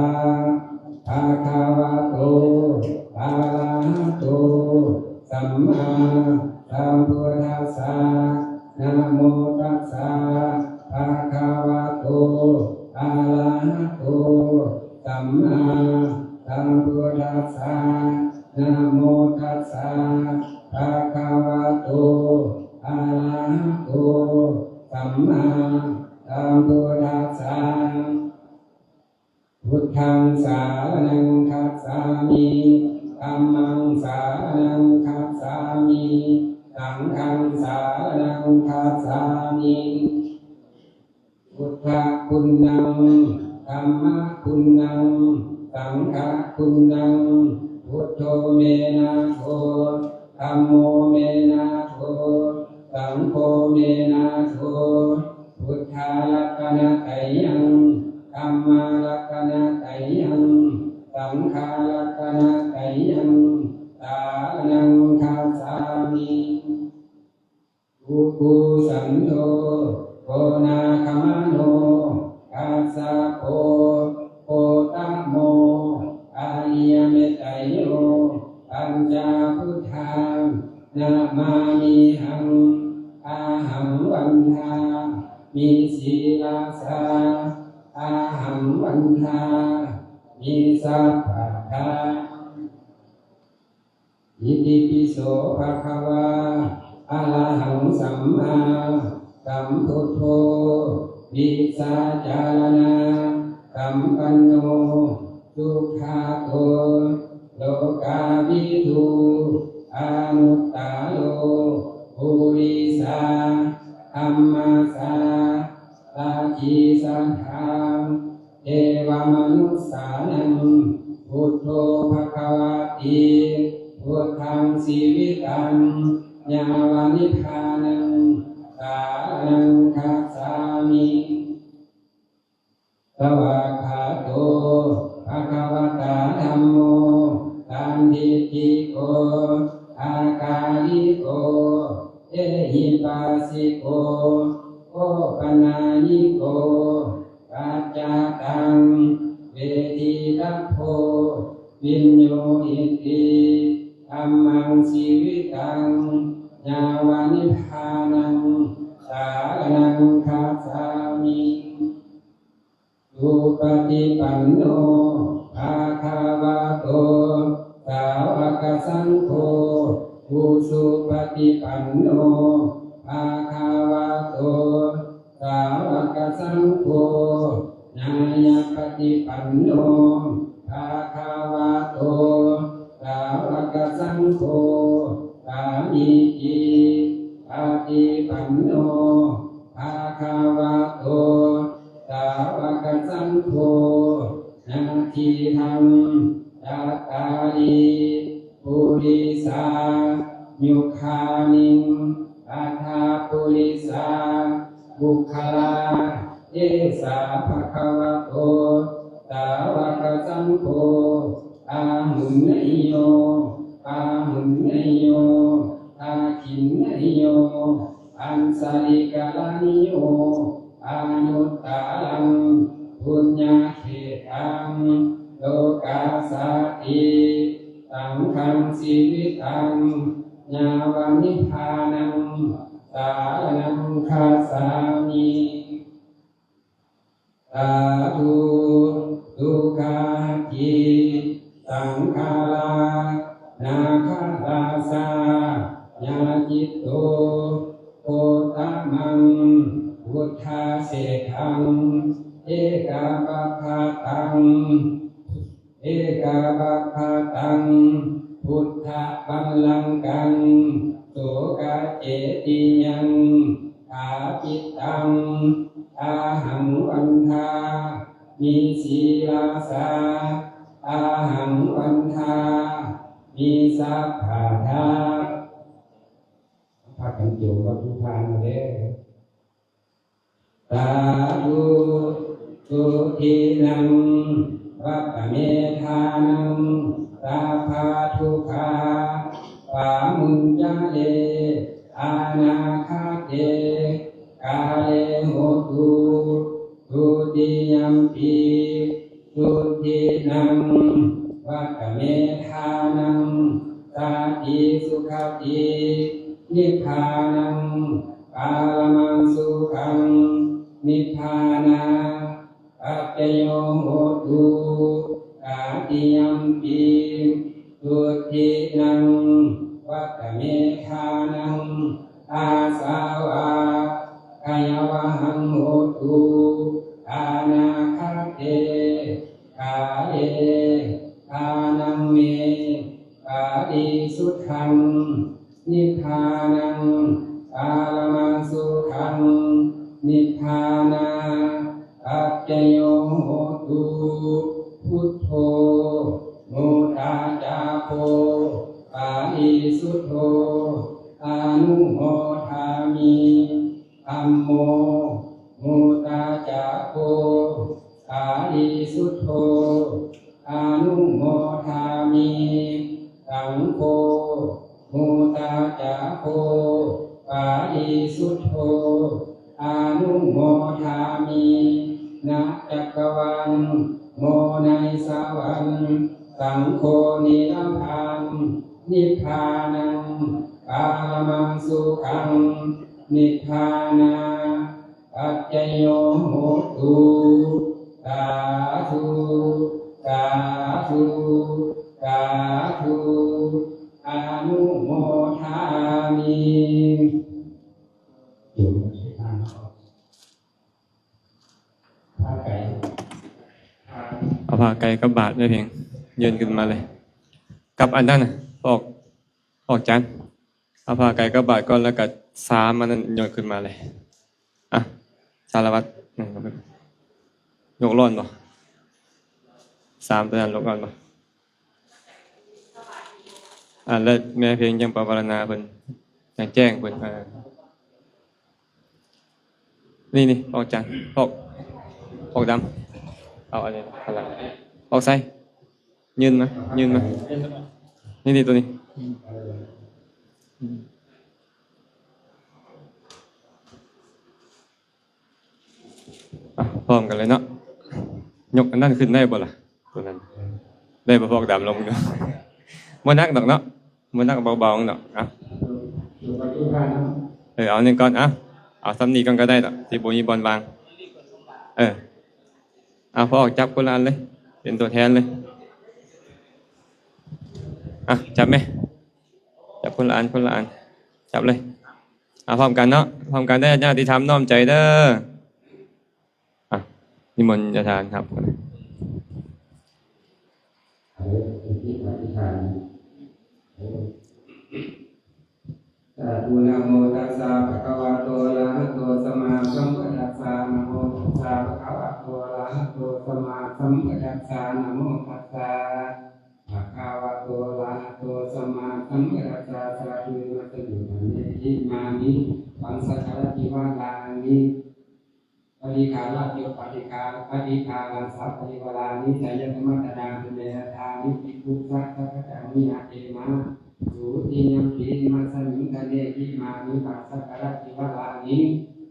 ພະຄະວະໂຕ ອະລະຫະໂຕ ສຳມາສຳພຸດທັດສະ ນະໂມຕັດສະ ພະຄະວະໂຕ ອະລະຫະໂຕ ສຳມາສຳພຸດທັດສະ ນະໂມຕັດສະ ພະຄະວະໂຕ ອະລະຫະໂຕ ສຳມາສຳພຸດທັດສະ ພຸດທັງສາລະນັງຄັດສາມິ ທຳມັງສາລະນັງຄັດສາມິ ສັງຄັງສາລະນັງຄັດສາມິ ພຸດທະຄຸນນັງ ທຳມະຄຸນນັງ ສັງຄະຄຸນນັງ ພຸດໂທເມນາໂທ ທຳໂມເມນາໂທ ສັງໂຄເມນາໂທ ພຸດທະລັດຕະນະໄຕຍັງ ທຳມະລັດຕະນະໄຕຍັງ ສັງຄະລັດຕະນະໄຕຍັງ ສາລະນັງຄັດສາມິ ອຸປຸສັນໂທ ໂກນາຄະມະໂນ ກັດສະໂປ ໂຄຕະໂມ ອະລິຍະເມດໄຕໂຍ ປັນຈາພຸດທາ ນະມາມິຫັງ ອະຫັງວັນທາມິ ສີລະສາ ອະຫັງວັນທາມິ ສັບພະທາ ອິຕິປິໂສ ພະຄະວາ ອະລະຫັງ ສຳມາສຳພຸດໂທ ວິຊາຈາລະນາສຳປັນໂນ ສຸຂະໂຕ ໂລກາວິທູ ອະນຸດຕາໂລ ປຸລິສາທຳມະສາລາທິສັດຖາ ເອວະມະນຸດສານັງ ພຸດໂທ ພະຄະວາຕິ ພຸດທັງ ຊີວິຕັງ ຍາວະນິບພານັງ ສາລະນັງຄັດສາມິ ສະຫວາກຂາໂຕ ພະຄະວະຕາ ທຳໂມ ສັນທິດຖິໂກ ອາກາລິໂກ ເອຫິປັດສິໂກ ໂອປະນາຍິໂກ ປັດຈະຕັງ ເວທິຕະໂພ ວິນໂຍຫິຕິ ທຳມັງ ຊີວິຕັງ ຍາວະນິບພານັງ ສາລະນັງຄັດສາມິ ສຸປະຕິປັນໂນ ພະຄະວະໂຕ ສາວະກະສັງໂຄ ອຸສຸປະຕິປັນໂນ ພະຄະວະໂຕ ສາວະກະສັງໂຄ ນາຍະປະຕິປັນໂນ ພະຄະວະໂຕ ສາວະກະສັງໂຄ ສາມີຈິປະຕິປັນໂນ ພະຄະວະໂຕ ສາວະກະສັງໂຄ ຍະທິທັງ ຈັດຕາລິ ປຸລິສາຍຸຄານິ ອັດຖະປຸລິສາບຸກຄະລາ ເອສາ ພະຄະວະໂຕ ສາວະກະສັງໂຄ ອາຫຸນນະໂຍ ປາຫຸນນະໂຍ ທັກຂິນນະໂຍ ອັນສະລິກະລະນິໂຍ ອານຸດຕາລັງ ປຸນຍະເຂຕັງ ໂລກາສາຕິ ສັງຄັງ ຊີວິຕັງ ຍາວະນິບພານັງ ສາລະນັງຄັດສາມິ ສາທຸ ສຸຂາທິ ສັງຄາລາ ນາຄະລາຊາ ຍາຈິດໂຕ ໂຄຕະມັງ ພຸດທະເສດຖັງ ເອກະບັກຂະຕັງ ເອກະບັກຂະຕັງ ພຸດທະບັນລັງກັງ ໂສກະເຈຕິຍັງ ຖາປິຕັງ ອາຫັງວັນທາມິ ສີລາສາ ອາຫັງວັນທາມິ ສັບພະທາ ພາກັນໂຈມວັດຖຸທານເດີ ສາທຸ ສຸທິນັງ ວັດຕະເມທານັງ ສັບພະທຸກຂາ ປະມຸນຈະເລ ອະນາຄະເຕ ກາເລ ໂຫຕຸ ທຸຕິຍຳປີ ສຸທິນັງ ວັດຕະເມທານັງ ສາຕິ ສຸຄະຕິ ນິບພານັງ ປະ Dutiyampi duttiyaṃ vata me dānaṃ āsavakkhayāvahaṃ hotu anāgate kāle dānaṃ me parisuddhaṃ nibbānaṃ paramaṃ sukhaṃ nibbānapaccayo hotu. Buddho mudacako parisuddho anumodāmi. Dhammo mudacako parisuddho anumodāmi. Saṅgho mudacako parisuddho anumodāmi. ນະຈັກກະວານ ໂມ ໃນສະຫວັນ ສັງໂຄ ນິລະພານ ນິບພານັງ ປະລະມັງສຸຂັງ ນິບພານາປັດຈະໂຍໂຫຕຸ ສາທຸ ສາທຸ ສາທຸ ອະນຸໂມທາມິ. ເອົາຜ້າໄກກັບບາດແມ່ເພັງ ຍື່ນຂຶ້ນມາເລີຍ ກັບອັນນັ້ນນະ ອອກ ອອກຈານ ເອົາຜ້າໄກກັບບາດກ່ອນ ແລ້ວກະຊາມອັນນັ້ນຍົກຂຶ້ນມາເລີຍ. ອ່ະ ສາລະວັດ ຍົກລ້ອນບໍ່? ຊາມຕົວນັ້ນຍົກລ້ອນບໍ່? ອ່າ ແລ້ວແມ່ເພັງຈັ່ງໄປວາລະນາເພິ່ນ ຈັ່ງແຈ້ງເພິ່ນ ອ່າ ນີ້ໆ ອອກຈານ ອອກ ອອກດຳ ເອົາອັນນີ້ ອອກໃສ່ ຍື່ນມາ ຍື່ນມາ ນີ້ໆ ຕົວນີ້ ອ່ະ ພ້ອມກັນເລີຍເນາະ ຍົກອັນນັ້ນຂຶ້ນໄດ້ບໍ່ລະ? ຕົວນັ້ນ ໄດ້ບໍ່? ພວກດຳລົງເນາະ ບໍ່ໜັກດອກເນາະ ບໍ່ໜັກ ເບົາໆ ດອກ. ອ່ະ ເອີ ເອົານີ້ກ່ອນ ອ່ະ ເອົາສ່ຳນີ້ກ່ອນກໍໄດ້ດອກ ທີ່ບໍ່ມີບ່ອນວາງ. ເອີ ອ່ະ ພວກຈັບຄົນລະອັນເລີຍ ເປັນຕົວແທນເລີຍ. ອ່ະ ຈັບແມ່ ຈັບຄົນລະອັນ ຄົນລະອັນ ຈັບເລີຍ. ອ່າ ພ້ອມກັນເນາະ ພ້ອມກັນເດີ ຍາດຕິທຳນ້ອມໃຈເດີ. ອ່າ ນິມົນຍາທ່ານຮັບ ສາທຸ ນະໂມຕັດສະ ພະຄະວະໂຕ ອະລະຫະໂຕ ສຳມາສຳພຸດທັດສະ ນະໂມຕັດສະ ພະຄະວະໂຕ ອະລະຫະໂຕ ສຳມາສຳພຸດທັດສະ ນະໂມຕັດສະ ພະຄະວະໂຕ ອະລະຫະໂຕ ສຳມາສຳພຸດທັດສະ ສາທຸ ອິມາສະມິງ ຄະເນ ອິມານິ ປັງ ສັກກາລະ ຕິວາລານິ ປະລິຄາລະ ປະລິຄາ ປະລິຄາລັງ ສະ ປະລິວາລານິ ໄຊຍະຕະມະຕະນາ ເທວະຍະຖານິ ພິກຂຸ ສະ ສັກກະຈັງ ນິຫະເທມະ ທຸຕິຍຳປີ ອິມາສະມິງ ຄະເນ ອິມານິ ປັງ ສັກກາລະ ຕິວາລານິ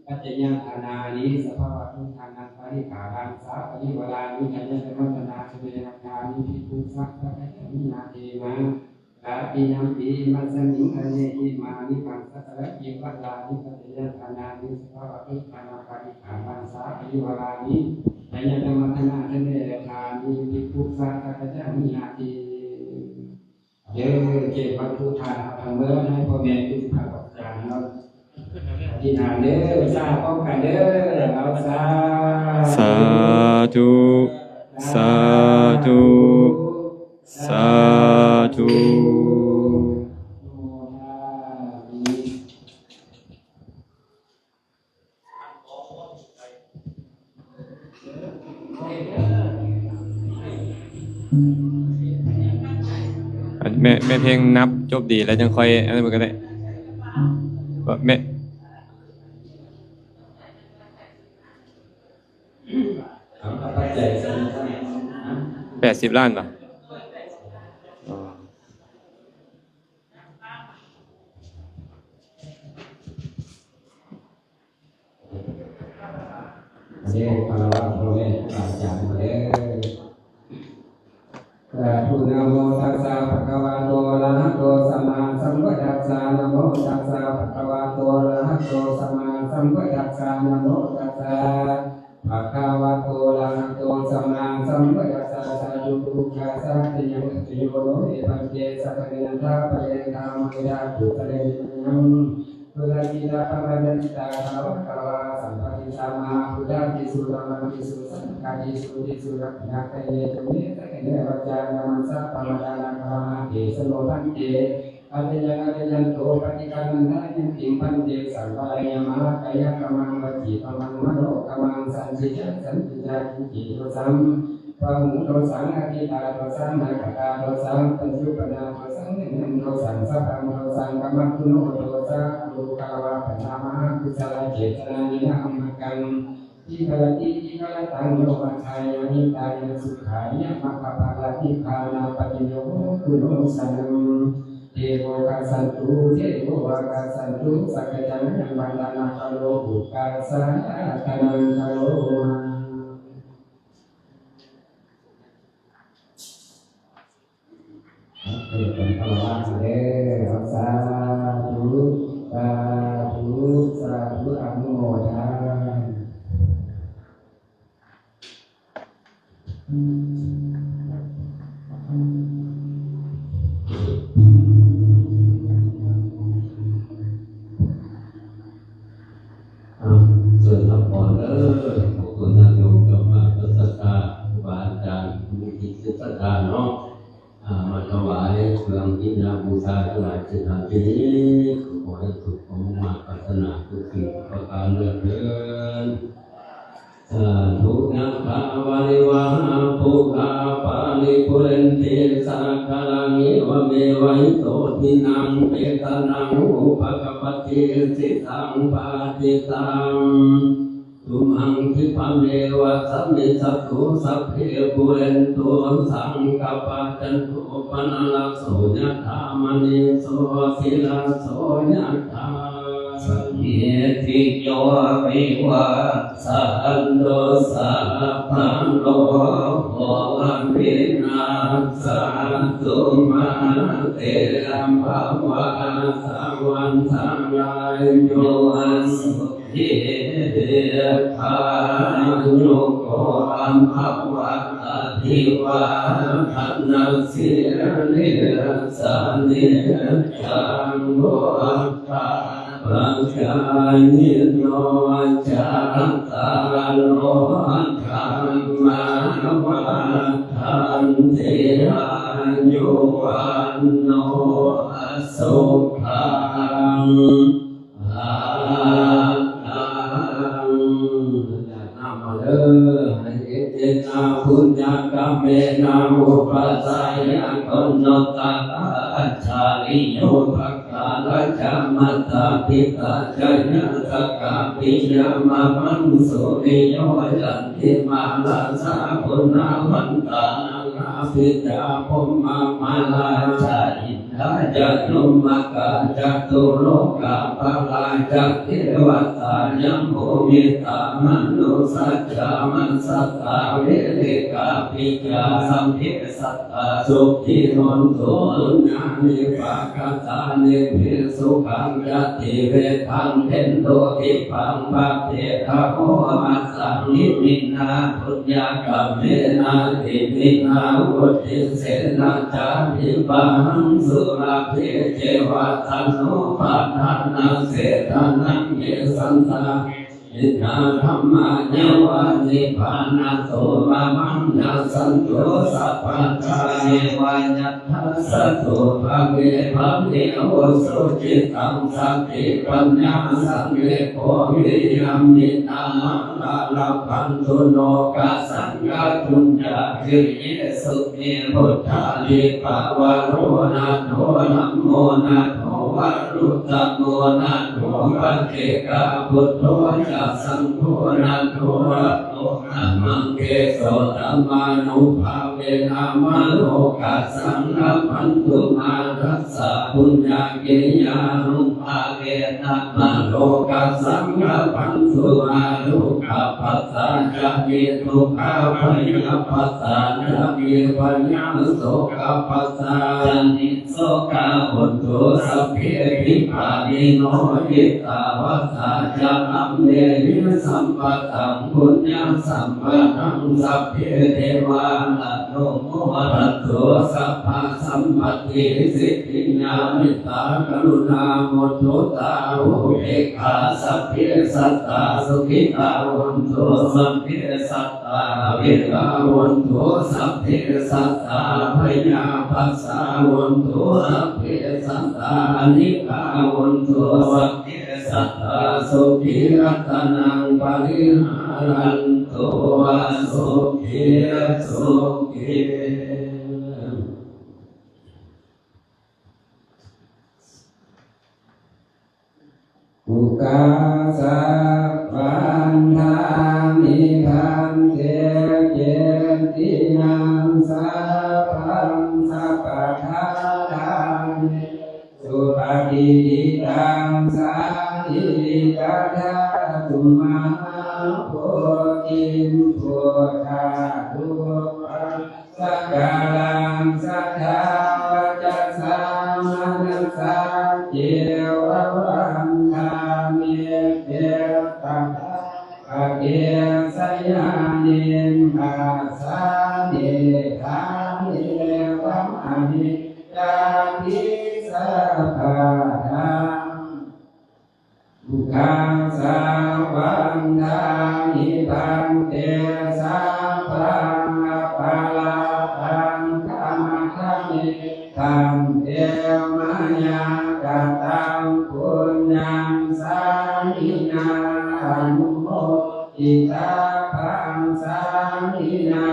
ປັດຈະຍະທານານິ ສະພາວະຕຸທານັງ ປະລິຄາລັງ ສະ ປະລິວາລານິ ໄຊຍະຕະມະຕະນາ ເທວະຍະຖານິ ພິກຂຸ ສະ ສັກກະຈັງ ນິຫະເທມະ ຕະຕິຍຳປີ ອິມາສະມິງ ຄະເນ ອິມານິ ປັງ ສັກກາລະ ຕິວາລານິ ປັດຈະຍະທານານິ ສະພາວະຕຸທານັງ ປະລິຄາລັງ ສະ ປະລິວາລານິ ໄຊຍະຕະມະຕະນາ ເທວະຍະຖານິ ພິກຂຸ ສະ ສັກກະຈັງ ນິຫະເທ ເດີ ເກັບວັດຖຸທານທັງໝົດໃຫ້ພໍ່ແມ່ຄູບາອາຈານເນາະ ອະທິຖານເດີ ສາ ພ້ອມກັນເດີ ເອົາ ສາ ສາທຸ ສາທຸ ສາທຸ. ອັນແມ່ ແມ່ເພັງນັບຈົບດີແລ້ວ ຈັ່ງຄ່ອຍອັນນັ້ນເບິ່ງກໍໄດ້ ແມ່ ເອົາ ເອົາປັດໄຈ ແປດສິບລ້ານບໍ? ອໍ ເດີ ຄາລະວະພໍ່ແມ່ຄູບາອາຈານເດີ. ສາທຸ ນະໂມຕັດສະ ພະຄະວະໂຕ ອະລະຫະໂຕ ສຳມາສຳພຸດທັດສະ ນະໂມຕັດສະ ພະຄະວະໂຕ ອະລະຫະໂຕ ສຳມາສຳພຸດທັດສະ ນະໂມຕັດສະ ພະຄະວະໂຕ ອະລະຫະໂຕ ສຳມາສຳພຸດທັດສະ Dukkassa te yaṃ atthi yo no me bhante sakkaliṇṇaṃ thāpare dhāmaṃ yātru pare yaṃ. Purakkhiṇā pamāṇatītā gārāvakavā sampaṭicchāmā buddhādīsu dhammadīsu saṅghādīsu tīsu ratanattayena me dakkhiṇe vācāyamassa pamādānaṃ karāma devaṃ no bhante. Atiyaṃ atiyanto paṭiggaṇhātu yantiṃ bhante saṃvarāya ma kāyakammaṃ vacīkammaṃ manokammaṃ. Sañcicca sañcicca kiñci dosaṃ, pahū dosaṃ atītā dosā anāgatā dosā paccuppannā dosā nidaṃ dosaṃ sabbaṃ dosaṃ khamatu no dosā kuruṃ katvā pana mahākusalā cetanāya amhākaṃ. Dīgharatīti ghārataṃ yo atthāya hitāya sukhāya maggaphalanibbanapaccayo hotu no sanaṃ. Devo gacchantu, devo gacchantu, sakkaccaṃ ayaṃ vandanakāro ukāsa āraṭanaṃ karoma. ເກີດເປັນຄາລະວາດເດີ ສາທຸ ສາທຸ ສາທຸ ອະນຸໂມທານ. ອ່າ ເຊີນຮັບພອນເດີ ຂອບຄຸນນາໂຍມເຈົ້າພາບ ສັດທາ ຄູບາອາຈານ ຜູ້ມີຈິດສັດທາເນາະ. ອ່າ ມາຖວາຍເຄື່ອງກິນຢາບູຊາທັງຫຼາຍ ສິບຫ້າຊະນິດ ຂໍໃຫ້ສົມຄວາມມຸ່ງມາດປາດຖະໜາທຸກສິ່ງທຸກປະການເລີດເທີນ. ສາທຸ ຍະຖາ ວາລິວະຫາ ປູລາ ປາລິປູເຣນຕິ ສາຄາລັງ ເອວະເມວະ ອິໂຕ ທິນນັງ ເປຕານັງ ອຸປະກະປະຕິ ອິຊິຕັງ ປະຕິຕັງ ຕຸມຫັງ ຂິບປະເມວະ ສະມິດສະຕຸ ສັບເພ ປູເຣນຕຸ ສັງກະປາ ຈັນໂທ ປະນະລະໂສ ຍະຖາ ມະນີ ໂຊຕິລະໂສ ຍະຖາ ສັບພີຕິໂຍ ວິວັດຊັນຕຸ ສັບພະໂລໂຄ ວິນາສະຕຸ ມາເຕ ພະວະຕະວັນຕະລາໂຍ ສຸ ຂີ ພາຍຸໂກ ພະວະ ອະພິວາທະນະສີລິສະນິຈຈັງ ພຸດທາ ປະຈາຍິໂນ ຈັດຕາໂລ ທຳມາ ວັດທັນຕິ ອາຍຸ ວັນໂນ ສຸຂັງ ພະລັງ. ນຳມາເດີ ເອເຕນະ ປຸນຍະກຳເມນະ ອຸປະຊາຍະ ກຸນຸດຕະລາ ອາຈາລິໂຍ ພະ ກາລະຈະ ມາຕາ ປິຕາ ຈະ ຍາຕະກາ ປິຍາ ມະ ມັງ ສຸລິໂຍ ຈັນຕິມາ ລາຊາ ປຸນນາ ວັນຕາ ນາລາ ພິດາ ພົມມະ ມາລາ ຈາ ອິນດາ ຈະ ຍົມມະກາ ຈະ ຕຸໂລກາປາລາ ຈະ ເທວະຕາ ຍະ ພູມິຕາ ມະນຸສສະ ຈາ ມະສຕາ ເວລິກາ ປິຍາ ສັບເພ ສັດ ຕາ ສຸຂິໂຫນຕຸ ປຸນຍານິ ປະກະຕານິ ເພ ສຸຂັງ ຈະ ຕິເວທະ ເພັນຕຸ ທິບພັງ ປະເພທະ ໂຫ ມະ ສັງ ອິມິນນາ ປຸນຍະກຳເມນະ ອິມິນນາ ວຸດທິເສນະ ຈາ ພິບາຫັງ ສຸລາເພ ເຈວະ ທະໂນ ປະທານະເສດຖະນັງ ເຍ ສັນຕາ ເສນະ ທຳມາ ຍະວາ ນິບພານະໂຕ ມະມັງ ນະ ສັນໂຕ ສັບພັນຕາ ເອວາ ຍະ ທັດສະໂຕ ພະເວ ພະເວ ໂອ ສຸຈິຕັງ ສະຕິ ປັນຍາ ສະເນໂກ ວິລິຍະ ມິຕາ ມາລາ ລະພັນຕຸ ໂນກະສັງ ກະຕຸນຍາ ກິລິເຍ ສຸ ເມ ພຸດທາທິພາວະໂລ ນາໂຖ ທຳໂມ ນາໂຖ ວະລຸດຕະໂມ ນາໂຖ ປະເຈກະ ພຸດໂທ ຈະ ສັງໂຄ ນາໂຖ ວະໂຕ ທຳມັງ ເກ ໂສ ທຳມານຸພາເວນະ ມະໂລກະສັງ ລະພັນຕຸ ມາ ທັດສະ ປຸນຍະກິລິຍານຸພາເວນະ ມະໂລກະສັງ ລະພັນຕຸ ມາ ທຸກຂະປັດສາ ຈະ ເມ ທຸກຂະ ພະຍາປັດສາ ຈະ ເມ ພະຍາ ໂສກະປັດສາ ຈະ ເມ ໂສກາ ໂຫນຕຸ ສັບເພ ພິບານິໂນ ກິດຕາວັດສາ ຈະ ທຳເມ ວິສັມປະຕັງ ປຸນຍາ ສຳປະທັງ ສັບເພ ເທວາ ອະນຸໂມທັນຕຸ ສັບພະສຳປັດຕິ ສິດທິຍາ ເມດຕາກະລຸນາ ມຸຕຸຕາ ອຸເບກຂາ ສັບເພ ສັດຕາ ສຸຂິຕາ ໂຫນຕຸ ສັບເພ ສັດຕາ ອະເວລາ ໂຫນຕຸ ສັບເພ ສັດຕາ ອະພະຍາປັດສາ ໂຫນຕຸ ສັບເພ ສັດຕາ ອະນິກຂາ ໂຫນຕຸ ສັບ ເພ ສັດຕາ ສຸຂີ ລັດຕະນັງ ປະລິຫາລັນຕຸ ສຸຂີ ສຸຂີ ອຸກາສະວັນທາມິ ພັນເຕ ເຈຕິຍາມ ສາພັງ ສັບປະທາດາເນ ສຸປະຕິທິຕັງ ສາທິຕະຖາ ສຸມະຫາໂພທິງ ພຸດທານຸພາສະກະລັງ ສັດທາວະຈະສາ ມະນະສາ ເຈວະວັນທາມິ ເມຕຕາ ພະເກສະຍານິ ອາສາເນ ທາເນວະມະຫິ ຈາຕິສະບາດາ ອຸກາສະວັນທາມິ ພັນເຕ ສາພັງ ອະປະລາທັງ ຂະມະທະເມ ພັນເຕ ມະຍາກະຕັງ ປຸນຍັງ ສາມິນາ ອະນຸໂມ ທິຕາພັງ ສາມິນາ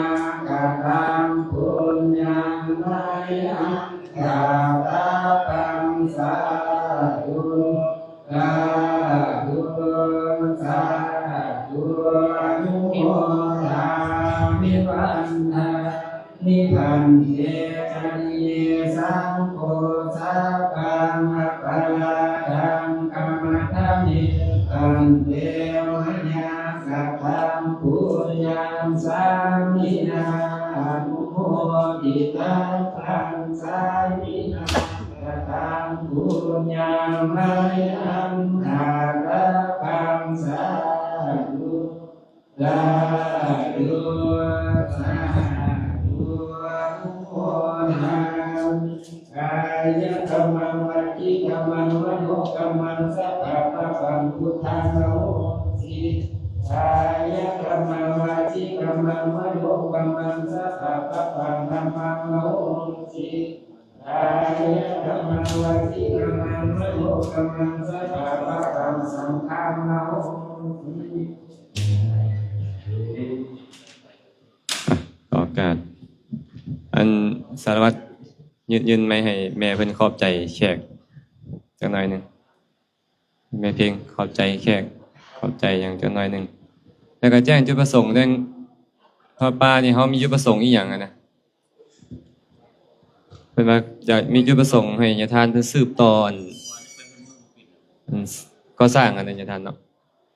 ກະຕັງ ປຸນຍັງ ມະຍັງ ກະຕະພັງ ສາທຸ ສາທຸ ສາທຸ ອະນຸໂມທາມິ ວັນທາ ນິ ພັນເຕ ອະລິເຍ ສັງໂຄ ສາພັງ ອະປະລາທັງ ຂະມະທະເມ ພັນເຕ ມະຍາກະຕັງ ປຸນຍັງ ສາມິນາ ອະນຸໂມ ທິຕາພັງ ສາມິນາ ກະຕັງ ປຸນຍັງ ມະຍັງ ກະຕະພັງ ສາທຸ ສາທຸ ສາທຸ ອະນຸໂມທາມິ ກາຍະກຳມັງ ວະຈີກຳມັງ ມະໂນກຳມັງ ສັບພະປະປັງ ພຸດທັງ ອະໂຫສິ ກາຍະກຳມັງ ວະຈີກຳມັງ ມະໂນກຳມັງ ສັບພະປະປັງ ທຳມັງ ອະໂຫສິ ກາຍະກຳມັງ ວະຈີກຳມັງ ມະໂນກຳມັງ ສັບພະປະປັງ ສັງຄັງ ອະໂຫສິ ຂໍໂອກາດ ອັນ ສາລະວັດ ຍືນ ຍືນໄມໃຫ້ແມ່ເພິ່ນຂອບໃຈແຂກຈັກໜ້ອຍໜຶ່ງ. ແມ່ເພັງ ຂອບໃຈແຂກ ຂອບໃຈຫຍັງຈັກໜ້ອຍໜຶ່ງ ແລ້ວກໍແຈ້ງຈຸດປະສົງ ແຈ້ງ ທອດປານີ້ ເຮົາມີຈຸດປະສົງອີ່ຫຍັງຫັ້ນນະ? ເພິ່ນວ່າຈະມີຈຸດປະສົງໃຫ້ຍາທ່ານເພິ່ນສືບຕໍ່ອັນ ອັນກໍ່ສ້າງອັນນັ້ນ ຍາທ່ານເນາະ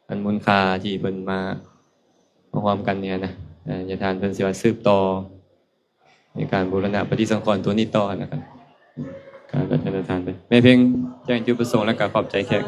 ອັນມູນຄ່າທີ່ເພິ່ນມາ ມາຮ່ວມກັນນີ້ນະ ເອີ ຍາທ່ານເພິ່ນຊິວ່າສືບຕໍ່ ໃນການບູລະນະປະຕິສັງຂອນຕົວນີ້ຕໍ່ນະຄັບ ການປະທານທານໄປ. ແມ່ເພັງແຈ້ງຈຸດປະສົງ ແລ້ວກໍຂອບໃຈແຂກ.